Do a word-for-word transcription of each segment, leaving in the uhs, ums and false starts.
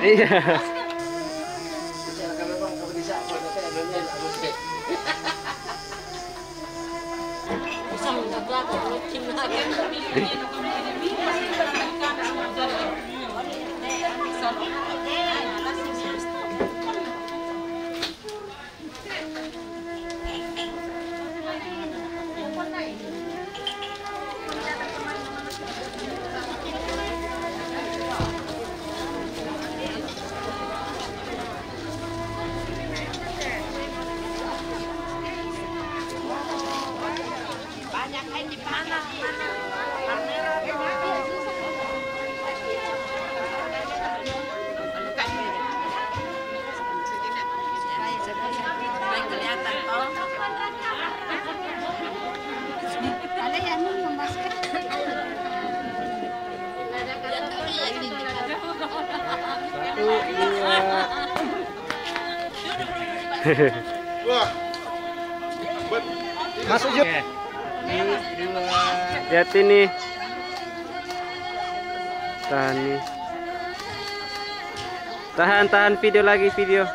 Iya. Satu, dua. Wah. Masuk, Jun. Lihat ini. Tahan nih. Tahan, tahan, video lagi, video.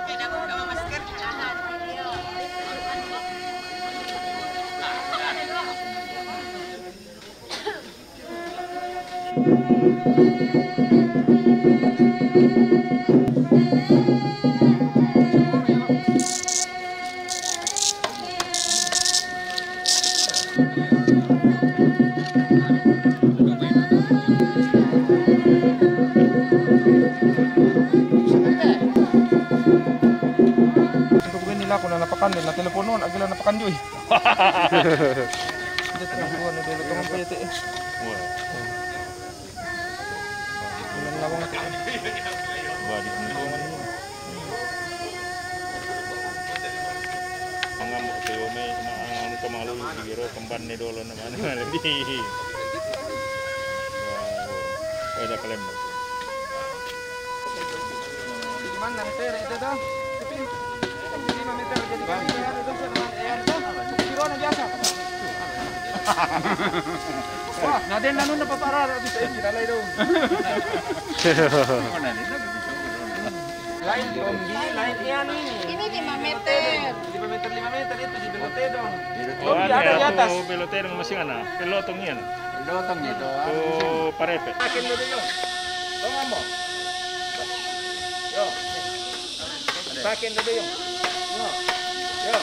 Ito ko nila ko na napakan, na telepono, agila napakan, Joy. Hindi, ito na po, ano, dito, ito na po, ito, eh. Wah. Bulan lawang, ito. Wah, di ko na. Mga mo, ito, may, mga, ano, kamalu, siguro, kemban ni dolo naman, di. Wah, wah, ada kalem. Lima meter itu tuh. Lima meter jadi kali itu tuh, sama, eh, itu. Kilo na biasa. Wah, na din na nun napaparar, abis, eh, kilalay daw. Lain kombi, lain yan. Ini lima meter. Lima meter, lima meter itu di Belotedong. Oh, kombi ada di atas. Belotedong masih ana. Pelotong yan. Lotong itu. Oh, parepe. Akin dulu yun. Tong amo. Yo. Sa akin na ba yung? Yo. Yo.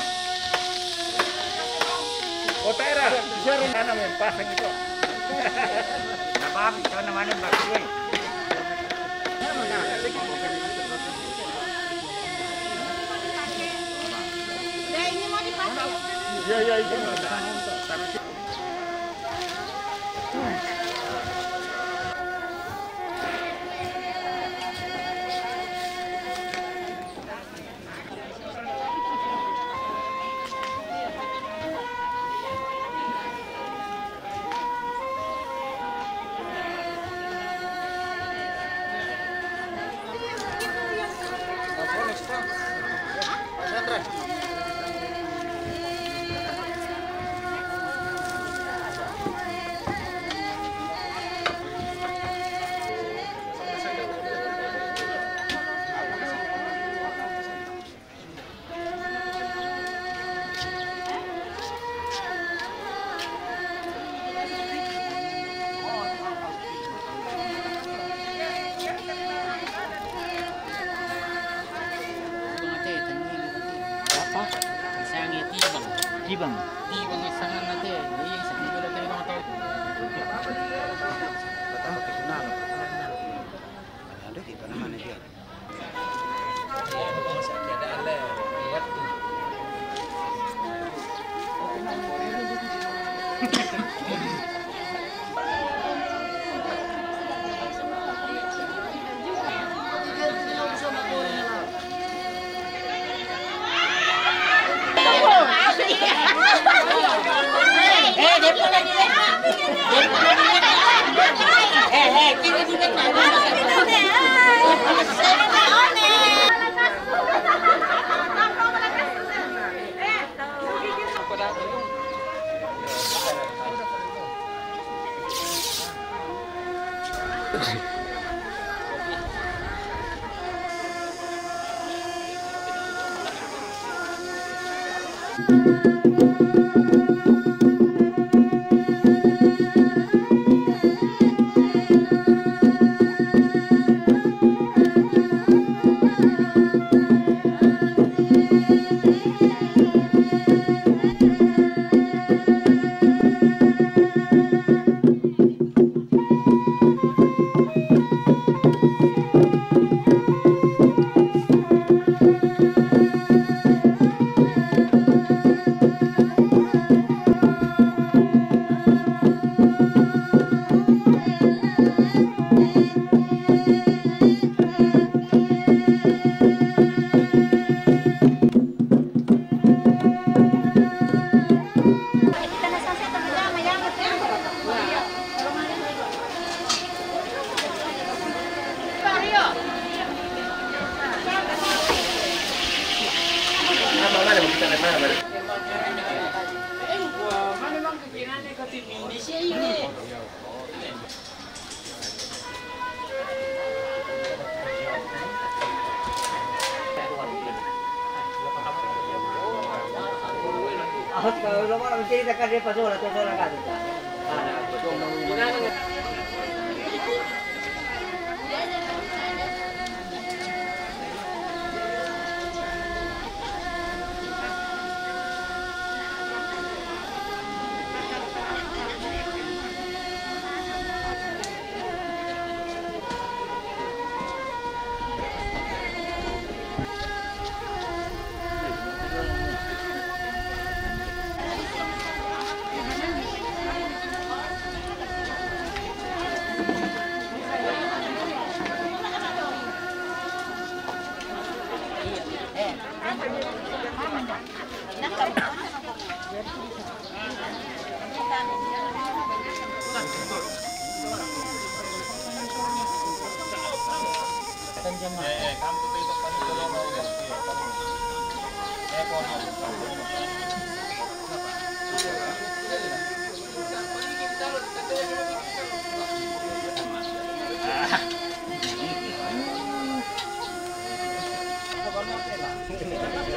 O, Tyra, siya rin na naman, pasang ito. Nababit ka naman ng bagyo eh. Yeah, yeah, you can. Apa? Tibang. Tibang. Tibang yang sangat nanti. Iya, sambil ada tibang atau. Ada di mana dia?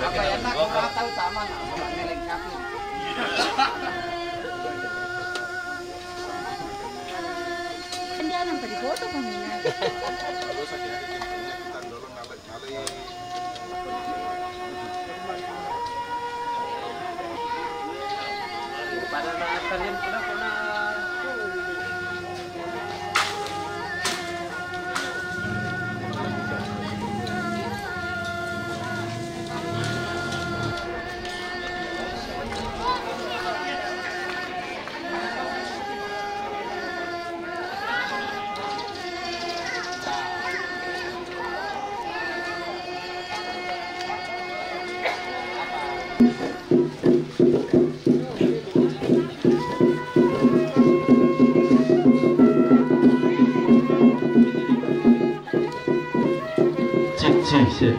Apa enak, kau tahu sama, nah, sama melengkapi. Kan dia nampak di foto kami, nah. Cek, cek, cek.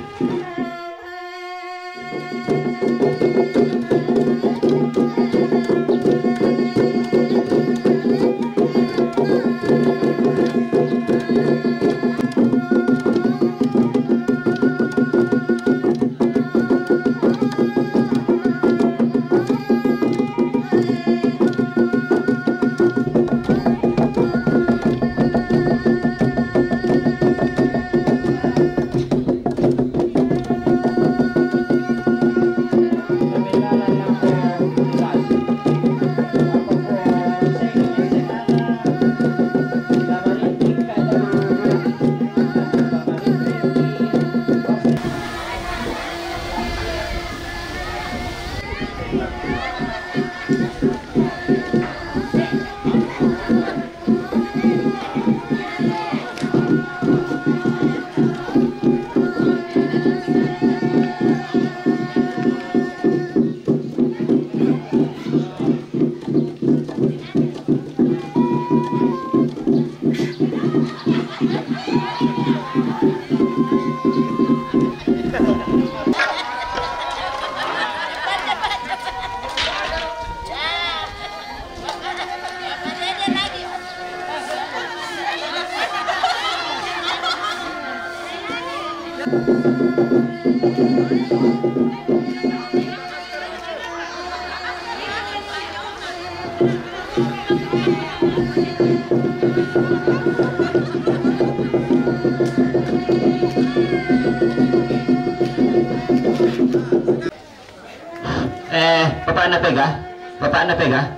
Eh, Bapak Napega, Bapak Napega,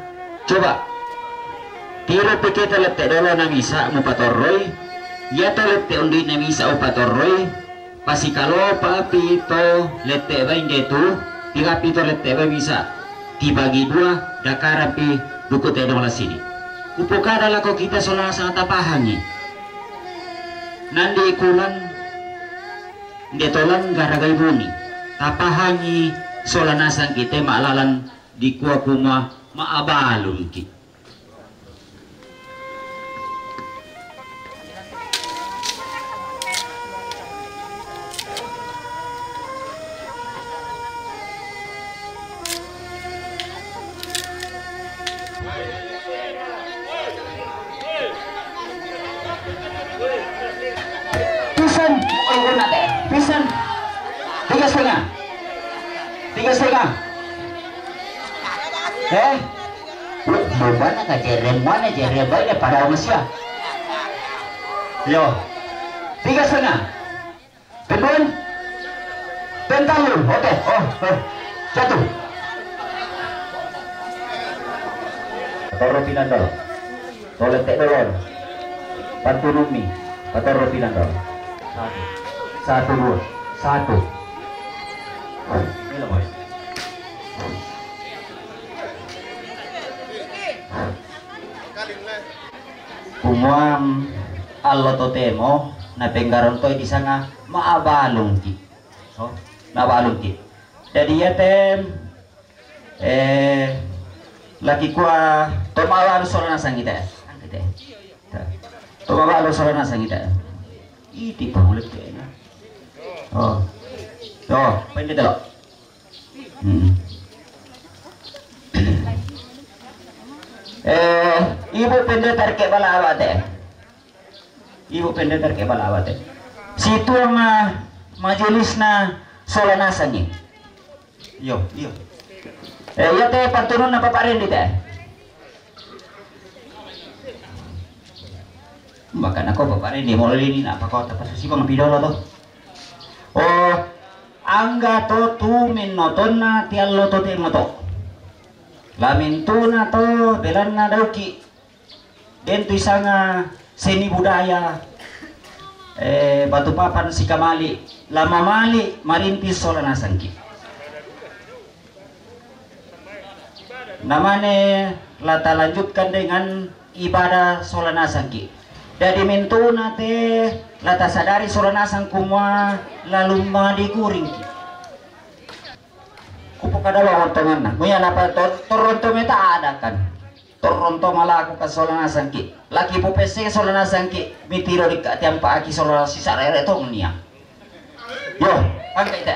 coba. Tiro pi kite lette dolo na misa mupatorroi, iya to lette undi na misa upatorroi, pasikalopa pi to lette bai nggetu, tiga pi to lette bai misa, tibagi dua, dakara pi buku tedong lasini. Upokada lako kita sola sanga tapahangi. Nandi kulan Nde tolan garagai buni, tapahangi sola nasang kite ma'lalan dikua kuma ma'abalungki. Pisen, oh, guna teh. Pisen. Tiga setengah. Tiga setengah. Eh? Lu, lu mana ka jerem mana, jerem bae pada sama sia. Yo. Tiga setengah. Kedun. Pentallu. Oke. Oh, oh. Jatuh. Toro pinandol. Tolette dolon. Pantunummi. Patorro pinandol. Satu. Satu, dua. Satu. Ini loh, boy. Kumuam allo totemo napenggarontoi disanga ma'abalungki. So, ma'abalungki. Jadi, iya tem, eh, laki kua to ma'abalu sola nasang ita. Angkete. To ma'abalu sola nasang ita. Iti pamulet kena. Oh. Oh, pendeta lo. Hmm. Eh, Ibu Pendeta reke bala abate. Ibu Pendeta reke bala abate. Situang, ah, majelisna sola nasangi. Iyo, iyo. Eh, iya te pantununna Bapak Rendi te. Makana ko Bapak Rendi molo ini na apa kau tapasusi bang pidolo to. Oh, angga to tu minotonna tiallo to te moto. Lamintuna to belanna dauki. Dentu isanga seni budaya, eh, Batu Papan sikamali, lama mali marintis sola nasangki. Namane la talanjutkan dengan ibadah sola nasangki. Jadi mentuna te la tasadari sola nasang kumua lalu madikuringki. Kupokada lo rontonganna, muya napa to-, toronto meta adakan. Torronto malaku ka sola nasangki. Laki pupesse sola nasangki. Mitiro dikka tiampa aki sola sisarere tong nia. Yo, angka ite.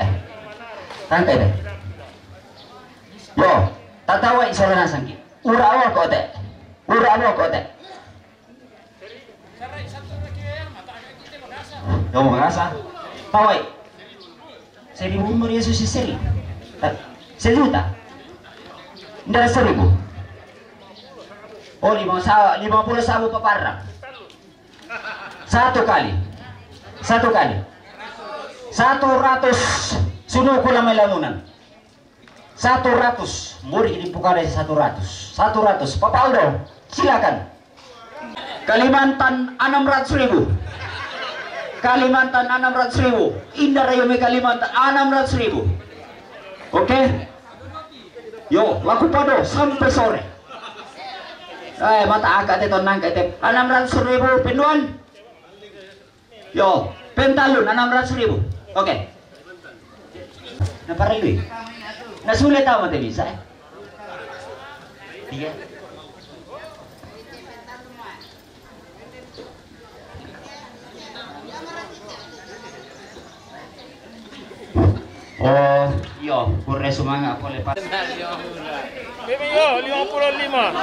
Angka ite. Yo, tatawai sola nasangki. Ura awo kote. Ura awo kote. Yo, mangasa. Tawai. Seribu umur Yesus seribu. Sejuta. Ndak seribu. Oh, lima sa-, lima puluh sabu paparra. Satu kali. Satu kali. Satu ratus sunuku lamai lamunan. Satu ratus. Muri ini bukan ada satu ratus. Satu ratus. Papa Aldo, silakan. Kalimantan enam ratus ribu. Kalimantan enam ratus ribu. Indah Rayumi Kalimantan enam ratus ribu. Oke. Yo, laku pado sampai sore. Eh, mata akak te tonang kete. Enam ratus ribu penduan. Yo, pentalun enam ratus ribu. Oke. Na parelui. Na sulit tau mate bisa, eh. Iya. Oh, iyo, pure sumanga' pole pa. Bibi, iyo, lima puluh lima.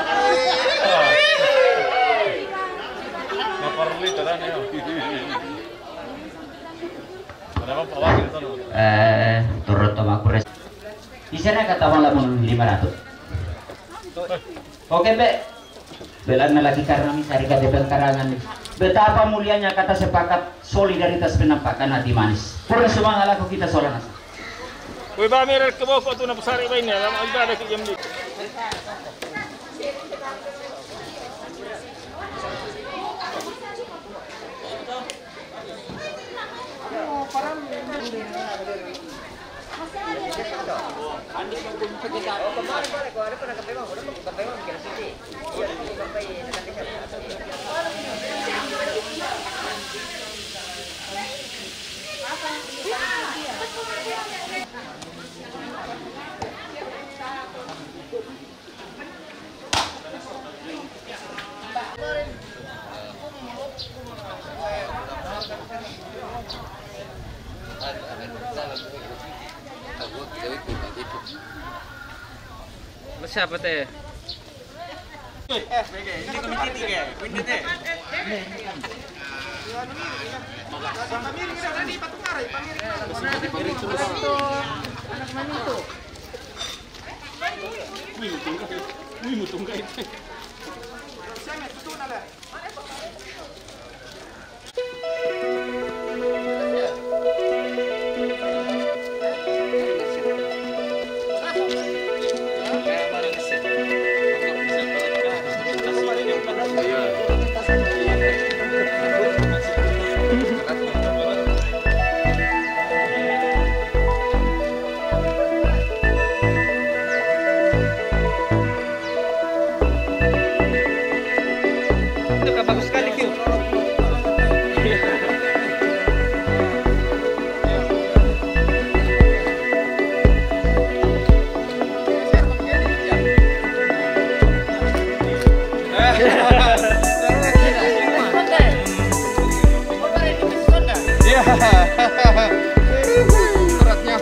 Eh, turut sama pure. Di sana kata malam lima ratus. Oke, Mbak. Belanna lagi karena mi sarika de pengkarangan. Betapa mulianya kata sepakat, solidaritas, penampakan hati manis. Pura sumanga' lako kita sola nasa. Woi, ba mere' keboko tu napasare' baine, lama ibadah ki jam di. Siapa teh? Itu kan bagus sekali, Q. Iya. Beratnya.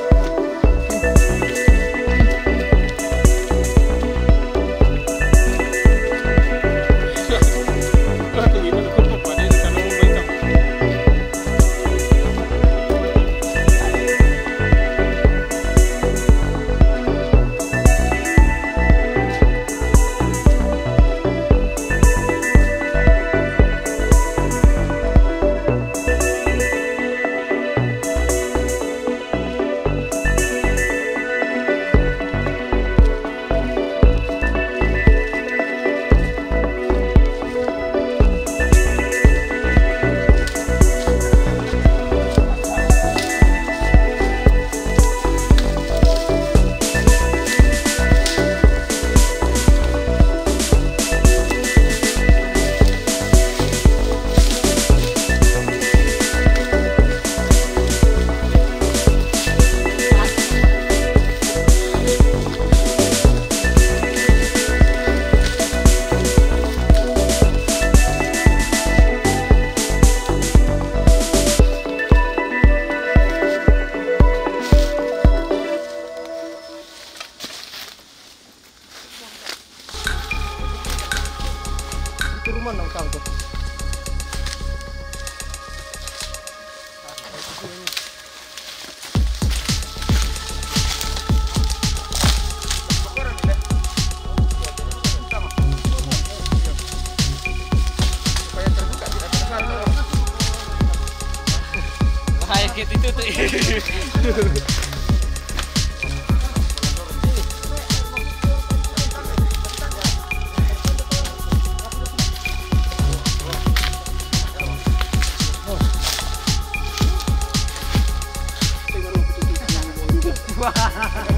Itu rumah nang tahu tuh. Bahaya gitu itu tuh. Wah.